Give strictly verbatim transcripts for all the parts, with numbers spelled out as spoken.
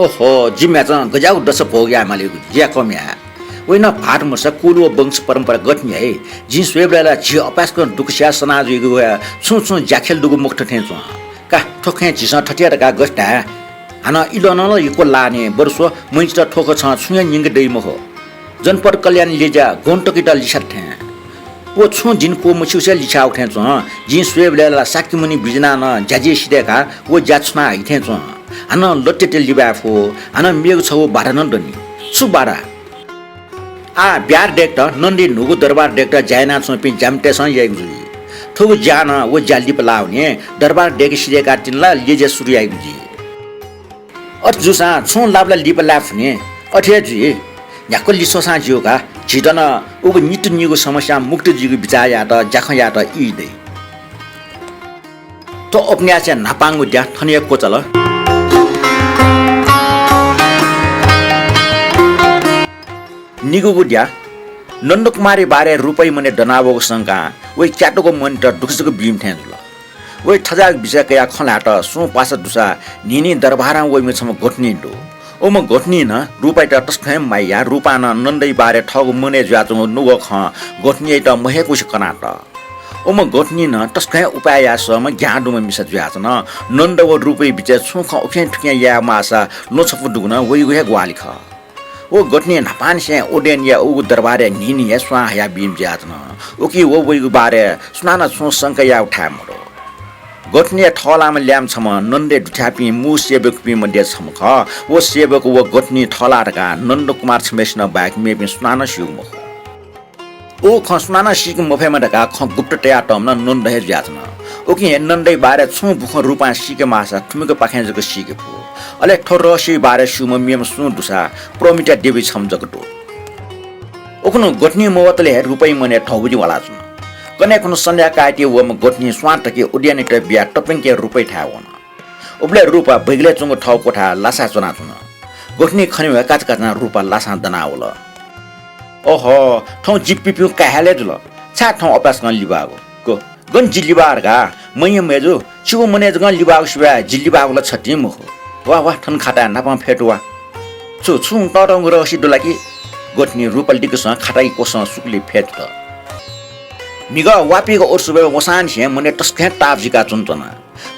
ओहो, जि म्ह्याय्‌चां गज्याःगु दसा भोग याये मालीगु ज्या कम याये। वइ नं भाःत मदुसा कुल व वंश परम्परा गथे नि हे। जिं स्वयेबलय् ला झी अपाय्‌सकं दुःख सियाः सना जुइगु वया छुं छुं ज्याखेल दुगु मखुत थें च्वं। का, थ्व खँय् झीसं थथे यात धकाः गथे धाये? हानं इलनं ला यक्व लाः नि, बरु स्व, मय्‌जुयात थ्व खँ छं छुं हे न्यंके दइ मखु। जनपद कल्याण ल्यज्या गौंतकयात लिछ्यात थें। व छुं जिं क्वमछिउसे लिछ्याःगु थें च्वं। जिं स्वयेबलय् ला शाक्यमुनि बिज्यानाः नं ज्याझ्वः सिधय्‌काः व ज्या छुनाः हइथें च्वं। हानं लत्यात लिबाये फु, हानं मेगु छगू बाधा नं दनि। छु बाधा? आः ब्याहार दय्‌केत नन्दया न्हूगु दरबार दय्‌केत ज्या यानाच्वंपिं ज्यामितय्‌सं याइगु जुइ। थुगु ज्यां नं व ज्या लिपा लाः वने, दरबार दय्‌के सिधय्‌काः तिनि ला ल्यज्या सुरु याइगु जुइ। अथे जूसां छुं लाबला लिपा लाये फुनि, अथे हे जुइ। न्ह्याक्व लिछ्वःसां ज्यू का, झीत नं उगु नित्य निगू समस्यां मुक्त जुइगु बिचाः यायेत ज्याखँ यायेत ई दइ। थ्व उपन्यासया न्हापांगु द्या थन हे क्वचाल। निगूगु द्या। नन्दकुमारया बारे रूपाया मनय् दनावःगु शंकां वइ क्यातुगु मनयात दुःख जक बीम्ह थें जुल। वइ थज्याःगु विषय कयाः खँ ल्हायेत सुं पासा दुसा न्हिं न्हिं दरबारं वइम्ह छम्ह गोठनी दु। उम्ह गोठनीं नं रूपायात तसकं हे माया याः। रूपां नं नन्दया बारे थःगु मनय् जुयाच्वंगु नुगः खँ गोठनीयात मह्यकूसे कनातः। उम्ह गोठनीं नं तसकं हे उपाय याये सःम्ह ग्यानाः दुम्ह मिसा जुयाच्वन। नन्द व रूपाया बिचय् छुं खँ उखें थुखें याये माःसा ल्वःछपु दुगु नं वइगु हे ग्वाहालि खः। व गोठनीं न्हापांनिसें उड्डयनया उगु दरबारय् न्हिं न्हिं हे स्वां हयाबीम्ह जुयाच्वन। उकिं व वइगु बारे सुनानं छुं शंका यायेगु थाय् मदु। गोठनीया थःलाःम्ह ल्याय्म्ह छम्ह नन्दया दुथ्याःपिं मू सेवकपिं मध्ये छम्ह खः। व सेवक व गोठनीं थःलाः धकाः नन्दकुमार छम्हय्‌सिनं बाहेक मेपिं सुनानं स्यूगु मखु। व खँ सुनानं सीके मफयेमा धकाः खँ गुप्त तयातःम्ह नं नन्द हे जुयाच्वन। उकिं हे नन्दया बारे छुं बुखँ रूपां सीके माःसा थुमिगु पाखें जक सीके फु। अले थ्व रहस्यया बारे स्यूम्ह मेम्ह सुं दुसा प्रमिता देवी छम्ह जक दु। उखुन्हु गोठनी मवतले हे रूपाया मनय् धौबुदी वालाच्वन। कन्हय् खुन्हु सन्ध्या कायेत वःम्ह गोठनीं स्वां तकि उड्डयनयात बियाः तप्यंके रूपायाथाय् वन। उबलय् रूपा बैगलय् च्वंगु थःगु क्वथाय् लासाय् च्वनाच्वन। गोठनीं खनेवं काचाकाचां रूपा लासां दनावल। ओहो, थौं जि पिपिं काय् हाले जुल। छाय् थौं अपाय्‌सकं लिबाःगु? गन जि लिबाः धकाः? मय्‌जु, छिगु मनय् जकं लिबाःगु सिवाय् जि लिबाःगु ला छतिं मखु। वा वा, थन खाताय् नापं फ्यतु वा। छु, छुं तःधंगु रहस्य दु ला कि? गोठनीं रूपाया लिक्कसं खाताया क्वसं सुकुली फ्यतुत। म्हिगः वापिगः ओर्सुबय् वंसांनिसें मनय् तसकं हे ताप जुयाच्वनाच्वन।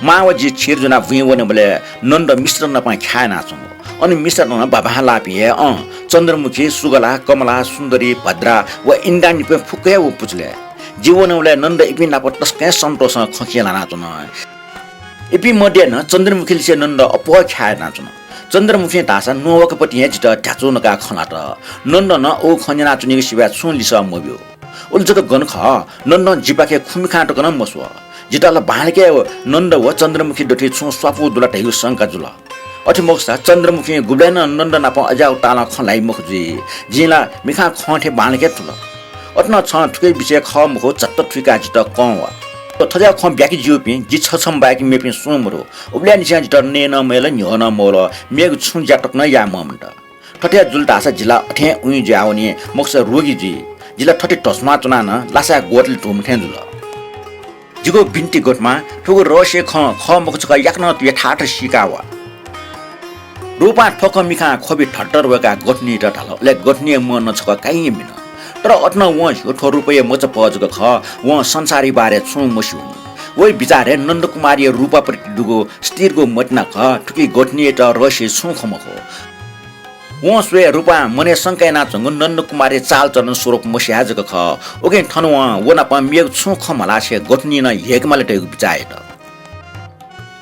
मां व जि क्षीर ज्वनाः बुँइ वनेबलय् नन्द मिश्र नाप ख्याः यानाच्वंगु। अन मिश्रत नं बाबां लाःपिं हे, अँ, चन्द्रमुखी, सुगला, कमला, सुन्दरी, भद्रा व इन्द्राणीपिं फुक्क हे व पुचलय्। जि वनेबलय् नन्द इपिं नाप तसकं हे सन्तोषं खँ ल्हानाच्वन। इपिं मध्ये नं चन्द्रमुखीलिसे नन्द अप्वः ख्याः यानाच्वन। चन्द्रमुखीं धाःसा न्ववाकपतिं हे जितः ध्याचु नकाः खँ ल्हात। नन्दं व खँ न्यनाच्वनीगु सिबय् छुं लिसः मब्यू। उलि जक गन खः, नन्दं जिपाखे खुमिखां तक नं मस्वः। जितः ला बांलाक हे नन्द व चन्द्रमुखी दथुइ छुं स्वापू दु ला धइगु शंका जुल। अथे मखुसा चन्द्रमुखीं गुबलें नं नन्द नाप अज्याःगु तालं खँ ल्हाइ मखु जुइ। जिं ला मिखां खं थें बांलाक हे थुल। अथे नं छं थुकिया विषयय् खः मखु झट्ट थुइकाः जितः कं वा। थज्याःगु खँ ब्याके ज्यूपिं जि छछम्ह बाहेक मेपिं सुं मदु। उबलय्‌निसें जितः नये नं मयल, न्ह्यः नं मवल, मेगु छुं ज्या तक नं याये ममंत। थथे जुल धाःसा जि ला अथें उइँ जुयावनी, मखुसा रोगी जुइ। जि ला थथे धस्वां च्वनाः नं लासाय् ग्वतले धुंम्ह थें जुल। जिगु बिन्ति गोठमा, थुगु रहस्य खँ खः मखु छकः याकनं यथार्थ सीका वा। रूपां थ्व खँ मिखां ख्वबि थरथर वय्‌काः गोठनीयात धाल। अले गोठनीया म्वं नं छकः काइं मिन। तर अथे नं वं स्यू थ्व रूपाया मचापह जक खः, वं संसारया बारे छुं मस्यूनि। वइ बिचारय् नन्दकुमारया रूपाप्रति दुगु स्थिरगु मतिना खः, थुकी गोठनीयात रहस्य छुं खँ मखु। वं स्वये रूपां मनय् शंका यानाच्वंगु नन्दकुमारया चालचलन स्वरूप मस्याः जक खः। उकिं थन वं व नाप मेगु छुं खँ मल्हासे गोठनीं नं ह्यय्‌केमाल धइगु बिचाः यात।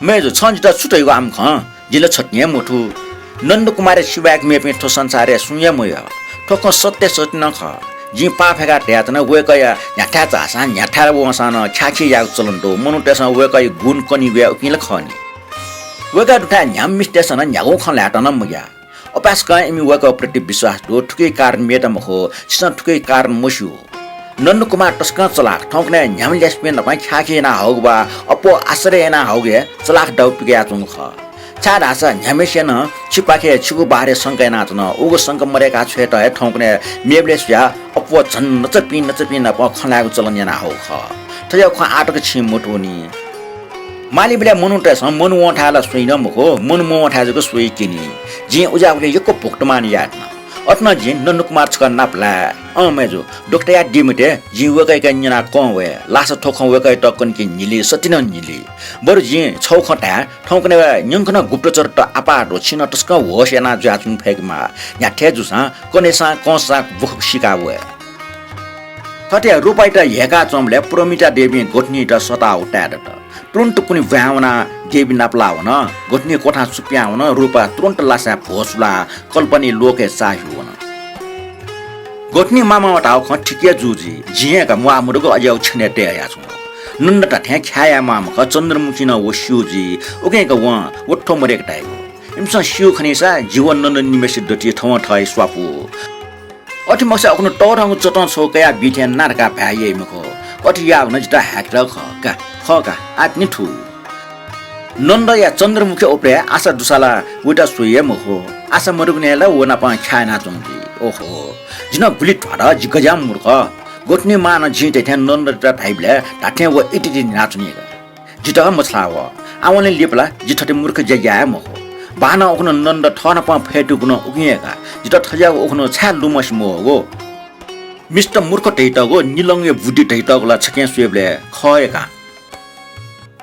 मय्‌जु, छं जितः छु धयागु आम खँ? जि ला छतिं हे मथू। नन्दकुमारया सिबय् मेपिं थ्व संसारय् सुं हे मयः। थ्व खँ सत्य सत्य नं खः। जिं पाफय्‌काः धयाच्वना, वय्‌कःया न्ह्याथाय् झाःसां न्ह्याथाय् वंसां नं ख्याःखी यायेगु चलन दु। मनूतय्‌सं वय्‌कःया गुण कनीगु हे उकिं ला खः नि। वय्‌कःया दुथाय् न्ह्याम्हमिस्तय्‌सं नं न्ह्यागुं खँ ल्हायेत नं मग्याः। अपाय्‌सकं इमि वय्‌कःप्रति विश्वास दु। थुकिया कारण मेत मखु, छिसं थुकिया कारण मस्यू। नन्दकुमार तसकं चलाख। थौंकन्हय् न्ह्याम्ह ल्यासेपिं नाप ख्याःखी याना हःगु वा अप्वः आश्रय याना हःगु हे चलाख दाउ पिकयाच्वंगु खः। छाय्‌धाःसा न्ह्याम्हय्‌सिनं छिपाखे छिगु बारे शंका यानाच्वन। उगु शंका मदय्‌का छ्वयेत हे थौंकन्हय् मेबलय् स्वयाः अप्वः झन नचापिं नचापिं नाप खँ ल्हायेगु चलन याना हःगु खः। थज्याःगु खँ आः तक छिं मथूनि। मालीबलय् मनूतय्‌सं मन वंथाय् ला स्वइ नं मखु, मन मवंथाय् जक स्वइ तिनि। जिं उज्याःगुलिं यक्व भुक्तमान याये धुन। अथे नं जिं नन्दकुमार छकः नापलाये। अँ मय्‌जु, दुःख तयादी मते, जिं वय्‌कःयाके न्यनाः कं वये। लासा थ्व खँ वय्‌कःयात कन कि न्हिली, सति नं न्हिली। बरु जिं छगू खँ धाये, थौंकन्हय् न्यंकनं गुप्तचरत आपाः दु, छिं नं तसकं होश यानाः जुयाच्वने फय्‌केमाः। न्ह्याथे जूसां कनेसां कंसां बुख सिका वये। थथे रूपायात ह्यय्‌काच्वंबलय् प्रमिता देवीं गथुनियात सःताः उताय् दत। तुरुन्त पुन्हि ब्वाँय् वनाः देवी नापलाः वन। गथुनि क्वथां सुप्यां वन। रूपा तुरुन्त लासाय् भ्वसुलाः कल्पनाया लोकय् चाःह्यू वन। गथुनि मामां धाःगु खँ ठीक हे जू जुइ। जिं हे का म्वाः मदुगु अज्याःगु छ्यनय् तये हयाच्वंगु। नन्द धात्थें ख्याः याये म्वाःम्ह खः, चन्द्रमुखीं नं व स्यू जुइ। उकिं का वं व थ्व मदय्‌क धाइगु। इमिसं स्यू खनीसा जि व नन्द निम्हय्‌सित दथुइ थवंथवय् स्वापू। अथे मखुसा उखुन्हु तःधंगु चतं छगू कयाः बी थें ना धकाः भाय् याइ मखु। अथे याःगु नं जितः हाय्‌केत खः का, खः का, आः तिनि थू। नन्दया चन्द्रमुखी उपलय् आशा दुसा ला वयात स्वइ हे मखु। आशा मदुगुलिं ला व नाप ख्याः यानाच्वंगु जुइ। ओहो, जि नं गुलि ध्वाथः, जि गज्याःम्ह मूर्ख। गथुनि मां नं जिं धयाथें नन्दयात धाइबलय् धात्थें व इतिति न्हिनाच्वनी का। जितः मछालाः वः। आवंलि लिपा ला जि थथे मूर्ख ज्या याये हे मखु। बाःनं उखुन्हु नन्द थःनापं फय्‌तूगु नं उकिं हे का। जितः थज्याःगु उखुन्हु छाय् लुमंसे मवःगु? मिस्त मूर्ख धइतःगु, निलंगया बुद्धि धइतःगु ला छखें स्वयेबलय् खः हे का।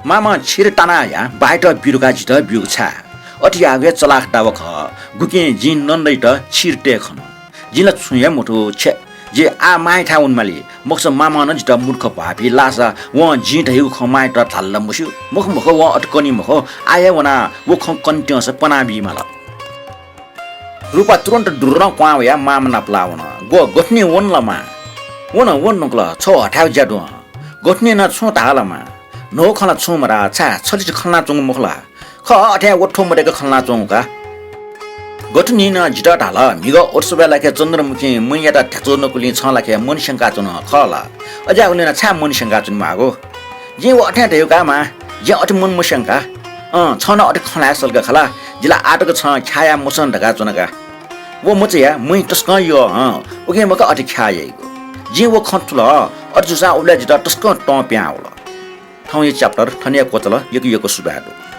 मामं छिर तानाः हयाः बायात ब्यु धकाः जितः ब्यूगु छाय्? अथे याःगु हे चलाख दावा खः। गुकिं जिं नन्दयात छिर तये खन। जिं ला छुं हे मथू, छे, जि आः मांयाथाय् वनेमाली। मखुसा मामं नं जितः मूर्ख भ्वाः बी। लासा वं जिं धयागु खँ मांयात धाल ला मस्यू। मखु मखु, वं अथे कनी मखु। आः हे वनाः व खँ कनेत्यंसा पना बीमाल। रूपा तुरुन्त दुर्रं क्वहां वयाः मामा नापलाः वन। ग्व, गथुनि वन ला मां? वन, वने धुंकल, छगू हथाय्‌गु ज्या दु हं। गथुनिं नं छुं धाः ला मां? न्हू खँ ला छुं मधाः, छाय् छ लिसे खँ ल्हानाच्वंगु मखु ला? खः, अथे हे व थ्व मदय्‌क खँ ल्हानाच्वंगु का। गथुनिं नं जितः धाल, म्हिगः ओतसबय् लाखे चन्द्रमुखीं मय्‌यात ध्याचु नकुलिं छं लाखे मन स्यंकाच्वन, खः ला? अज्याःगुलिं नं छाय् मन स्यंकाच्वने म्वाःगु? जिं व अथें धयागु का मां, जिं अथे मन मस्यंका। अँ, छं नं अथे खँ ल्हाये सल का खला। जि ला आः तक छं ख्याः याये मसन धकाः च्वना का। व मचाया महि तसकं यः हं, उकिं मखु अथे ख्याः याइगु। जिं व खँ थुल, अथे जूसां उबलय् जितः तसकं तं पिहां वल। थौंया chapter थन हे क्वचाल, यक्व यक्व सुभाय् दु।